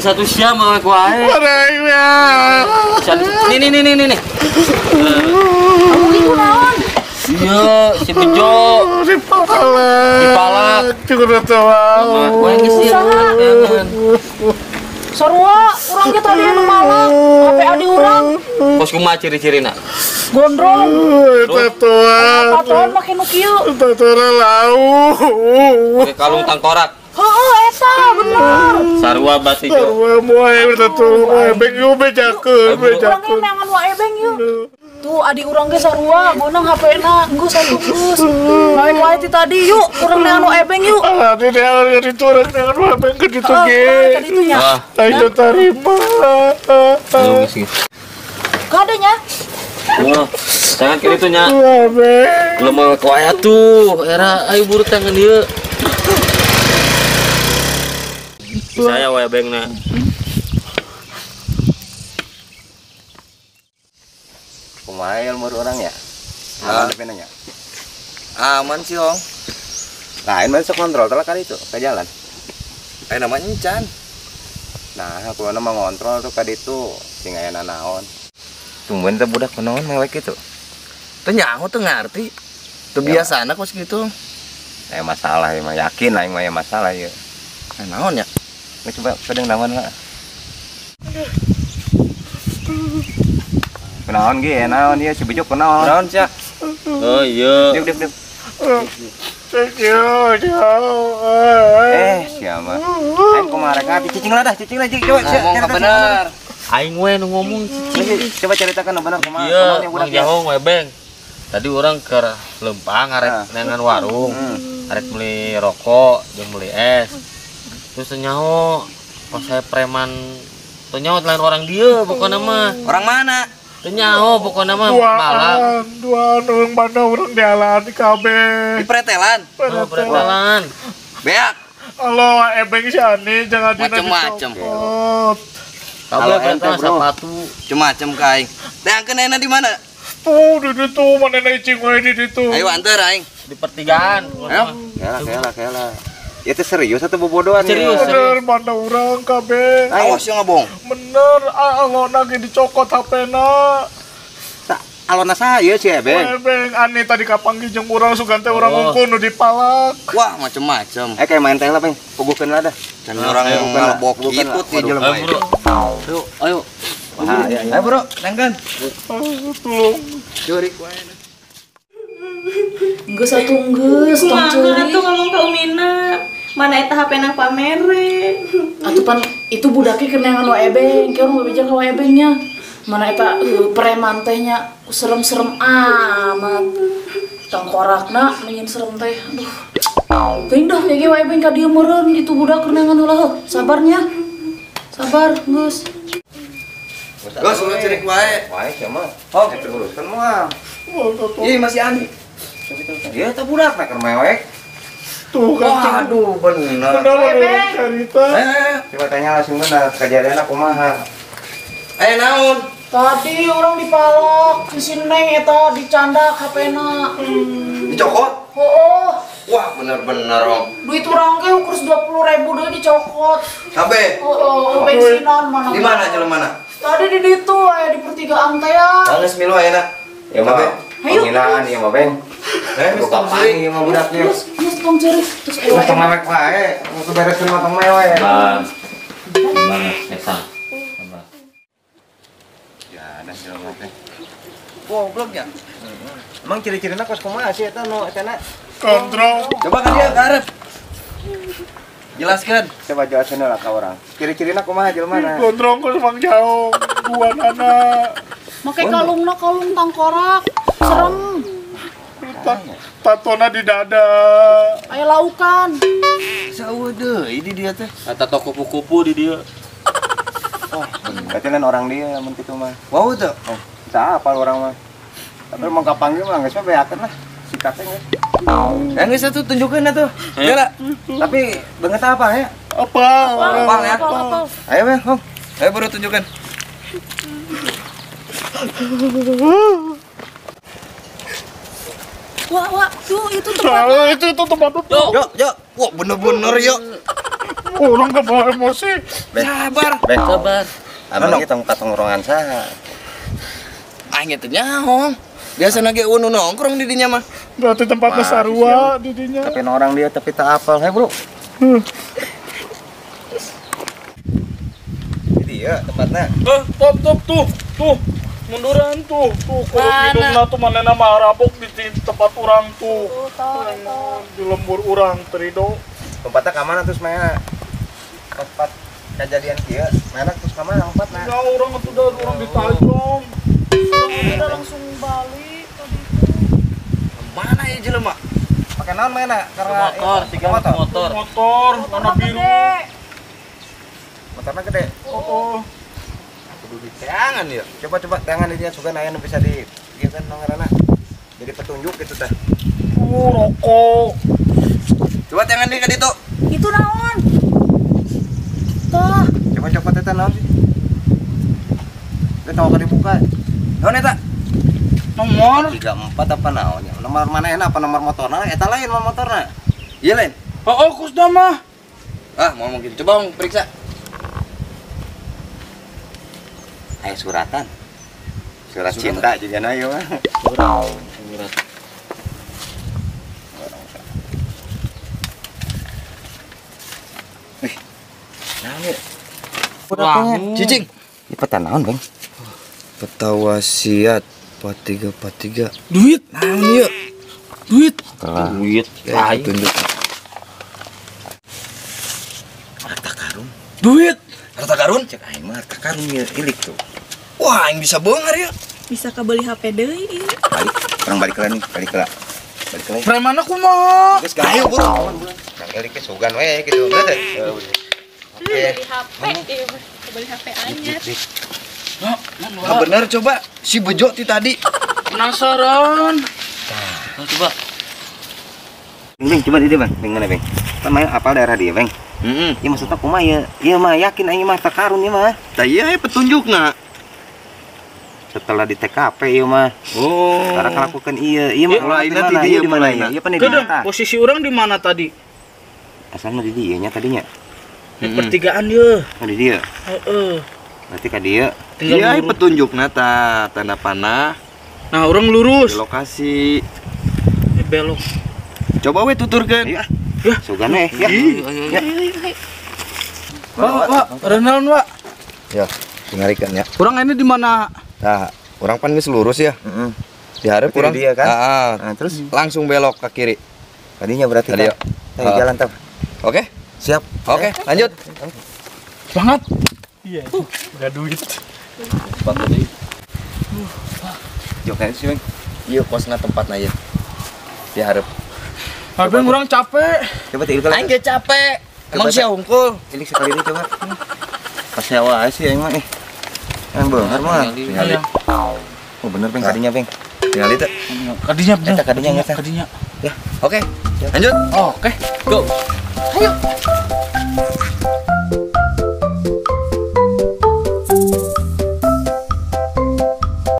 Geus atuh sia mah ku aing. Nih nih nih nih nih. Kamu ieu naon? Iya, si Bejo dipalak. Dipalak. Cukup tahu. Wah, geus ieu. Sarua, urang ge tadi anu malak. HP adi urang. Kos kumaha ciri-cirina? Gondrong. Tatoan. Tatoan make nu kieu. Tatoan lau. Pakai kalung tangkorak. Heeh, eta bener. Sarua berarti Jo. Sarua moe tatoan moe beng yeuh bejakeun, bejakeun. Urang neangan wae beng yeuh. Tuh adi urang ge sarua, beunang HP-na, geus atuh geus. Wae wae ti tadi yuk, urang neangan wae beng yuk. Adi neangan ka ditu, urang neangan wae beng ka ditu ge. Ka ditu nya. Ayo tarima. Ayo geus geus. Kadenya. Oh, jangan ka ditu nya. Lemah ku aya tuh, era ayo buru tangan ieu. Saya wae bengna. Kumaha ilmu orang ya? Aman depe nanya. Aman sih, Hong. Lain mah sok kontrol telah kali itu ke jalan. Nama encan. Nah, aku mah ngontrol tuh ka ditu sing aya nanaon. Tungguin teh budak kunaon mewek kitu. Teu nyaho teu ngarti. Teu biasana kos kitu. Eh masalah ya mah yakin aing mah ya masalah ieu. Naon ya? Coba kadang naon lah. Kunaon ge, naon ieu si Bejo kunaon? Kunaon sia? Oh iya. Diuk diuk diuk. Eh, sia mah. Aing kumaha rek ngati cicing lah dah, cicing lah coba sia. Ngomong ka bener. Aing we nu ngomong cicing. Coba ceritakan nu bener kumaha. Iya, Mang Jahong we beng. Tadi orang ke lempang arek neangan warung. Arek beli rokok jeung beli es. Terus nyaho pas saya preman teu nyaho lain orang dieu pokona mah. Orang mana? Teu nyaho pokona mah malak. Duaan urang mana urang dialaan kabeh. Di pretelan. Oh, pretelan. Beak. Allah ebeng si Ani jangan dina macem-macem. Kabeh pretelan sepatu macem-macem ka aing. Teangkeun ayeuna di mana? Tuh di ditu manehna icing we di ditu. Ayo anter aing. Di pertigaan. Ayo. Kela kela kela. Ya teh serius atau bobodohan? Serius, bener, mana urang kabeh. Awas yang ngabong. Bener, alona ge dicokot HP-na. Alona saya sih ebeng. Ebeng, ani tadi kapanggih jeung urang sugan teh urang ngungkul nu dipalak. Wah, macem-macem. Eh kayak main teh lah, Peng. Puguhkeun lah dah. Can urang ngalebok kitu ti jelema. Ayo, ayo. Ayo, Bro, nangkan. Tolong. Curi wae. Geus atuh geus tong ceurik. Atuh ngomong ka Umina. Mana eta HP nang pamere. Atuh pan itu budaknya keur neangan wa ebeng, ke urang bebeja ka wa ebengnya. Mana eta preman teh nya serem-serem amat. Tangkorakna menyin serem teh. Aduh. Teuing dah ge wa ebeng ka dieu meureun itu budak keur neangan heula heuh. Sabarnya. Sabar geus. Geus ulah ceurik wae. Wae sia mah. Oh, teruskeun moal. Ih, masih Andi. Ieu teh budak mah keur mewek. Tuh kan. Waduh, bener. Bener cerita. Coba tanya langsung bener kejadian aku kumaha. Naon? Tadi orang dipalak, si Neng eta dicandak HP-na. Dicokot? Heeh. Wah, bener-bener, Om. Duit urang ge ukur 20.000 deui dicokot. HP? Heeh, bensinan mana. Di mana jelema mana? Tadi di ditu aya di pertigaan teh ya. Geus milu ayeuna. Ya mah. Penghinaan ieu mah, Beng. Eh, tong ceurik mah budaknya. Geus tong ceurik. Terus ayo. Tong mewek wae, mun bereskeun mah tong mewek. Bang. Bang, eta. Sabar. Ya, ada jelema teh. Goblok ya. Emang ciri-cirina kos kumaha sih eta nu etana? Kontrol. Coba kan dia karep. Jelaskan. Coba jelaskan lah ka orang. Ciri-cirina kumaha jelema na? Kontrol kos Mang Jauh, buanana. Make kalungna kalung tangkorak. Serem. Tatona di dada. Aya laukan. Saueuh deui di dia teh. Eta toko kupu-kupu di dia. Oh, berarti lain orang dia mun kitu mah. Wow teu. Oh, bisa apal orang mah. Tapi emang kapanggih mah geus mah beakeun lah. Sikatnya geus. Ya geus atuh tunjukkeun atuh. Geura. Tapi beungeut apa ya? Apa? Apa ya? Ayo weh, Hong. Ayo baru tunjukkan. Wah, wah, tuh itu tempat. Itu tempat. Yuk, yuk. Wah, bener-bener yuk. Orang kebawa emosi. Sabar. Sabar. Abang kita tongkrongan saha. Aing teh nyaho. Biasa ge unu nongkrong di dinya mah. Berarti tempatnya sarua di dinya. Tapi orang dia tapi tak apal, hei bro. Jadi ya tempatnya. Top top tuh, tuh. Munduran tuh, tuh kudu hidungna tuh manehna marabok di tempat urang tuh. Di lembur urang Trido. Tempatnya ka mana terus mana? Tempat kejadian kieu, mana terus ka mana tempatna? Ya urang atuh da urang ditajong. Udah langsung balik tadi itu. Mana ya jelema? Pakai naon mana? Karena motor, tiga motor. Motor, warna biru. Motornya gede. Oh. Kudu diteangan ya. Coba-coba teangan di dia sugan aya nu bisa di ieu kan ngaranna. Jadi petunjuk gitu tah. Rokok. Coba teangan di ka ditu. Itu naon? Tah. Coba copot eta naon sih? Eta tong dibuka. Naon eta? Nomor 34 apa naon ya? Nomor mana enak apa nomor motorna? Eta lain nomor motorna. Iya lain. Oh, kusda mah. Ah, mau mungkin coba Bang periksa. Ayo suratan. Surat cinta juga na ieu mah. Surat. Wih. Naon ieu? Cicing. Ieu peta naon, Bang? Peta wasiat 4343. Duit. Naon ieu? Duit. Duit. Lain tunjuk. Harta karun. Duit. Harta karun? Cek aing mah harta karun ieu ilik tuh. Wah, aing bisa beunghar ya. Bisa kebeli HP deui ieu. Balik, urang balik lah nih, balik lah. Balik lah. Premana kumaha? Geus ayo buru. Kang ilik teh sugan we gitu. Teh. Oke. Beli HP ieu mah, kebeli HP anyar. Nah, bener coba si Bejo ti tadi. Penasaran. Nah, coba. Beng, coba di dia, Bang. Beng mana, Beng? Kan main apal daerah dia, Beng. Heeh. Ieu maksudna kumaha ieu? Ieu mah yakin aing mah harta karun ieu mah. Tah ieu aya petunjukna. Setelah di TKP ieu mah. Oh. Karena kalakukan ieu, ieu mah lainna ti dieu di mana ieu? Ieu pan di dieu. Posisi urang di mana tadi? Asalna di dieu nya tadinya. Di pertigaan ieu. Oh, di dieu. Heeh. Berarti ka dieu. Iya, petunjukna tah tanda panah. Nah, urang lurus. Di lokasi. Belok. Coba we tuturkeun. Iya. Ya, sugan we. Ya. Ya. Pak, Pak, Renalon, Pak. Ya, tinggalikeun ya. Urang ini di mana? Nah, urang pan geus lurus ya. Heeh. Di hareup urang dia kan. Heeh. Nah, terus langsung belok ke kiri. Tadinya berarti tadi. Tadi jalan tah. Oke? Siap. Oke, lanjut. Semangat. Iya, enggak duit. Bantu deui. Jauh kan sih, Bang. Ieu kosna tempatna ieu. Di hareup. Abang urang capek. Coba teh ilik. Aing ge capek. Emang sia hungkul. Ilik sekali deui coba. Pas nyawa sih aing mah eh. Yang beunghar mah. Tingali. Oh bener Beng kadinya, Beng. Tingali teh. Kadinya bener. Eta kadinya eta. Kadinya. Ya. Oke. Lanjut. Oke, go. Ayo.